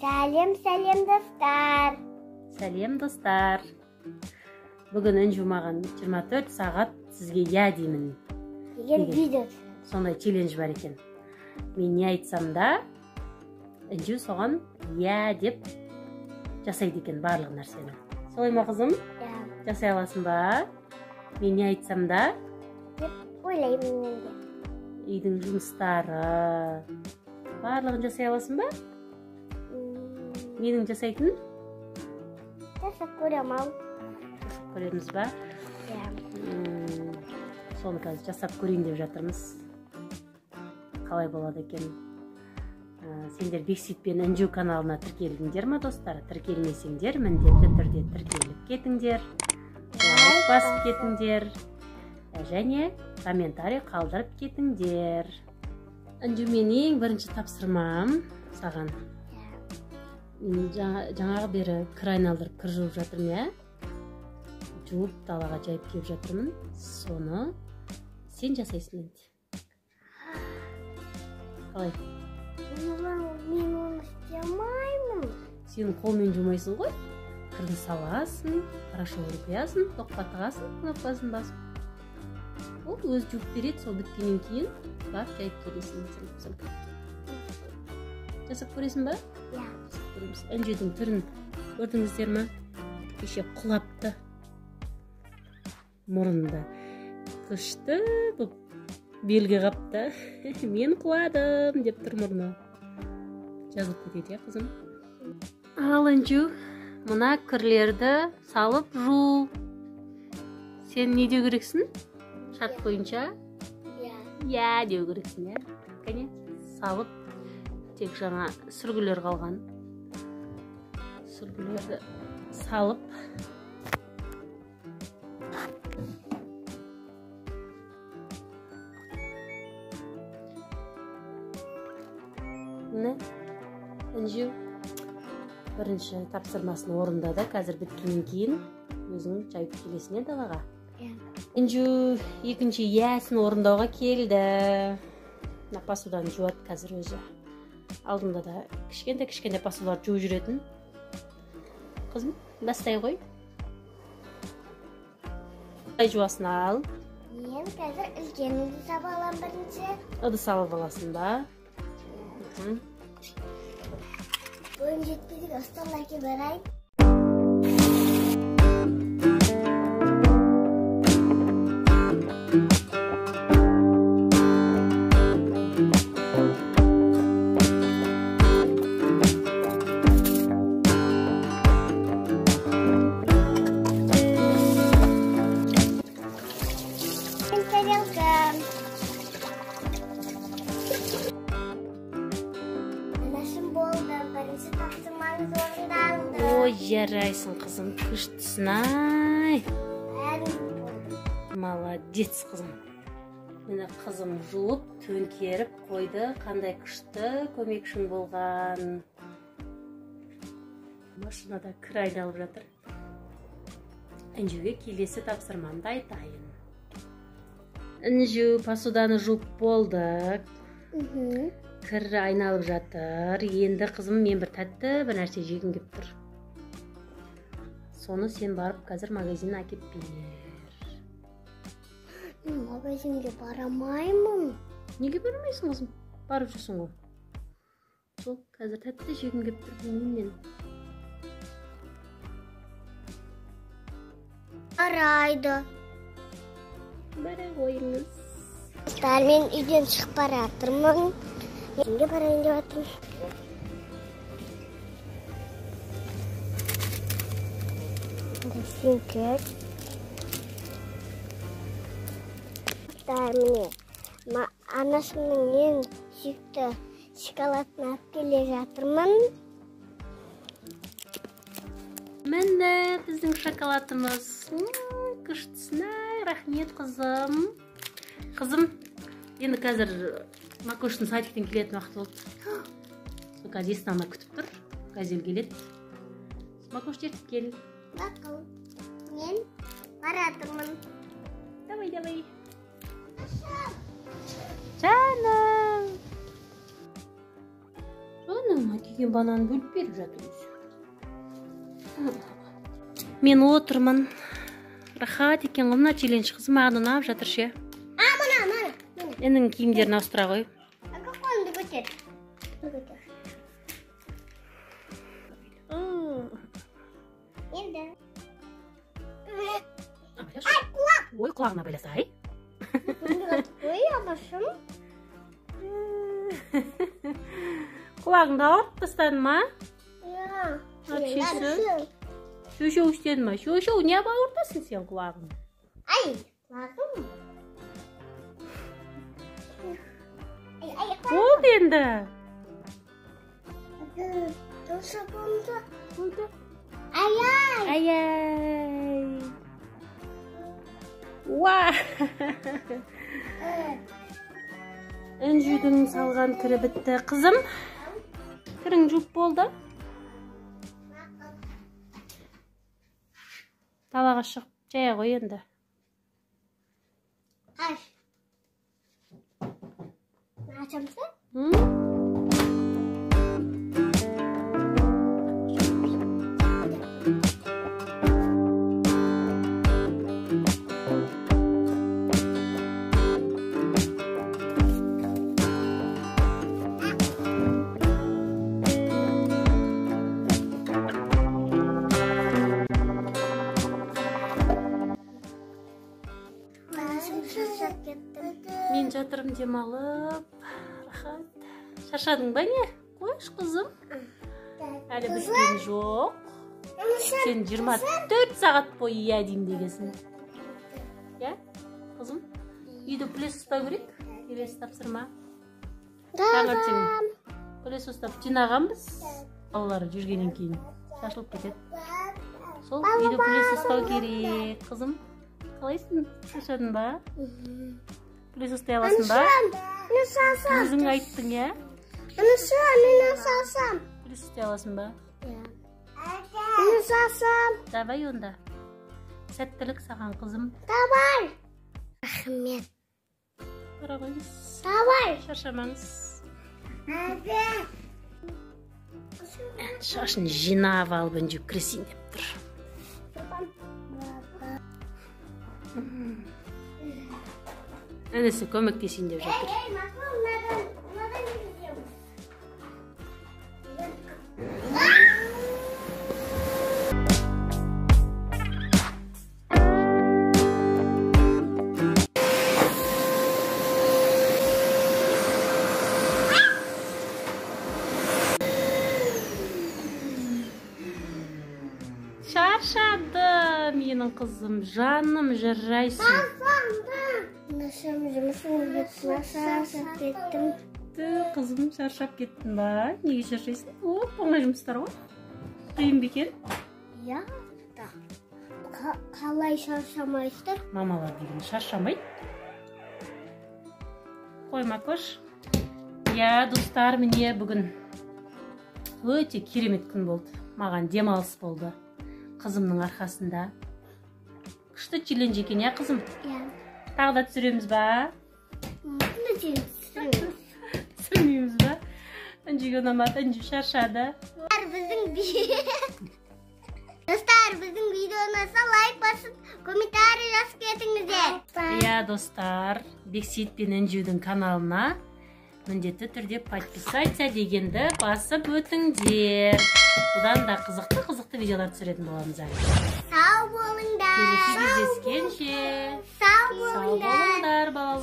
Сәлем, сәлем достар. Сәлем достар. Бүгін Інжу маған 24 сағат сізге я деймін деген видео. Сондай челлендж бар екен. Мен не айтсам да, Інжу соған я деп жасайды екен барлық нәрсені. Солай ма, қызым? Иә. Жасай аласың ба? Мен не айтсам да деп ойлаймын мен де. Үйдің жұмыстары барлығын жасай аласың ба? Менің жасайтын? Жасап көрем ау. Жасап көреміз ба? Иә. Соны қазір жасап көрейін деп жатырмыз. Қалай болады екен? Сендер Бексейіт пен Інжу каналына тіркелдіңдер ма, достар? Тіркелмесеңдер, міндетті түрде тіркеліп кетіңдер. Лайк басып кетіңдер. Және комментарий қалдырып кетіңдер. Інжу, мен ең бірінші тапсырмам саған. Жаңағы бері кір айналдырып кір жуып жатырмын, иә? Жуып далаға жайып келіп жатырмын. Соны сен жасайсың енді. Қалай? Мен оны істей алмаймын. Сен қолмен жумайсың ғой. Кірді саласың, порошогын құясың, тоққа тығасың, кнопкасын басып. Ол өзі жуып береді, сол біткеннен кейін барып жайып келесің. Жасап көресің ба? Иә. Жасап көреміз. Інжудің түрін көрдіңіздер ма? Кеше құлапты. Мұрнында күшті болып белгі қапты. Мен құладым деп тұр мұрны. Жазылып кетеді, иә, қызым? Ал, Інжу, мына кірлерді салып жу. Сен не деу керексің? Шарт бойынша? Иә. Иә деу керексің, иә? Кәне, салып тек жаңа сүргілер қалған. Сүргілерді салып. Міне, Інжу бірінші тапсырмасын орындады. Қазір біткеннен кейін өзің жайып келесің, иә, далаға? Иә. Інжу екінші ясін орындауға келді. Мына посуданы жуады қазір өзі. Алдында да кішкентай-кішкентай посудалар жуып жүретін. Қызым, бастай ғой. Қалай жуасың ал? Мен қазір үлкен ыдыс алып аламын бірінші. Ыдыс алып аласың ба? Бойым жетпейді, столға әкеліп барайын. Ой, жарайсың, қызым, күштісің ай. Молодец, қызым. Міне, қызым жуып, төңкеріп қойды. Қандай күшті көмекшің болған. Машинада кір айналып жатыр. Інжуге келесі тапсырмамды айтайын. Інжу, посуданы жуып болды. Кір айналып жатыр. Енді, қызым, мен бір тәтті бір нәрсе жегім кеп тұр. Соны сен барып қазір магазиннен әкеп бер. Мен магазинге барамаймын. Неге бармайсың, қызым? Барып жүрсің ғой. Сол, қазір тәтті жегім кеп тұр, білмеймін мен. Арайды. Бара қойыңыз. Достар, мен үйден шығып бара жатырмын. Магазинге барайын деп жатырмын. Достар, міне, анашымның ең сүйікті шоколадын алып келе жатырмын. Міне біздің шоколадымыз. Күштісін ай, рахмет, қызым. Қызым, енді қазір Макоштың садиктен келетін уақыты болды. Сол қазір есіктің алдында күтіп тұр. Газель келеді. Макошты ертіп кел. Бақыл, мен баратырмын. Давай, давай. Жаным. Ана әкелген бананын бөліп беріп жатыр өзі. Мен отырмын. Рахат екен ғой мына челлендж, қызым, маған ұнап жатыр ше. А, мына, мына. Енің киімдерін ауыстыра ғой. Қолыңды көтер. Көтер. Енді. Ай, құлақ. Ой, құлағына байласай. Ой, абашым. Құлағыңды ауыртып тастадың ма? Иә. Әпшесі. Шөшеу істедің ма? Шөшеу, не ауыртасың сен құлағыңды? Ай, құлағым. Ай, ай, Болды енді. Дұрыс болды. Болды. Ай, ай. Ай, ай. Уа! Інжудің салған кірі бітті. Қызым, кірің жуып болды. Далаға шығып жая ғой енді. Аш. Ашамсың? Мен жатырмын демалып. Рахат. Шаршадың ба не? Қойшы, қызым. Әлі біткен жоқ. Сен 24 сағат бойы иә деймін дегенсің. Иә, қызым? Үйде пылесос ұстау керек. Келесі тапсырма. Таңертең пылесос ұстап жинағанбыз. Балалар жүргеннен кейін шашылып кетеді. Сол үйде пылесос ұстау керек, қызым. Қалайсың? Шаршадың ба? Пылесос ұстай аласың ба? Өзің айттың, иә? Пылесос ұстай аласың ба? Давай онда. Сәттілік саған, қызым. Давай. Рахмет. Бара қойыңыз. Давай. Шаршамаңыз. Шашын жинап алып Інжу кірісейін деп тұр. Інісі көмектесейін деп жатыр. Шаршады менің қызым, жаным, жарайсың. Қызым, шаршап кеттің ба? Неге шаршайсың? Оп, оңай жұмыстар ғой. Қиын ба екен? Иә. Қалай шаршамайсыздар? Мамалар деген шаршамайды. Қой, Макош. Иә, достар, міне бүгін өте керемет күн болды. Маған демалыс болды. Қызымның арқасында. Күшті челлендж екен, иә, қызым? Иә. Тағы да түсіреміз ба? Түсіреміз. Түсірмейміз ба? Інжуге ұнамады, Інжу шаршады. Достар, біздің видео ұнаса лайк басып, комментарий жазып кетіңіздер. Иә, достар, Бексейіт пен Інжудің каналына міндетті түрде подписаться дегенді басып өтіңдер. Бұдан да қызықты видеолар түсіретін боламыз әлі. Сау болыңдар. Келесі кездескенше. Сау болыңдар. Балалар.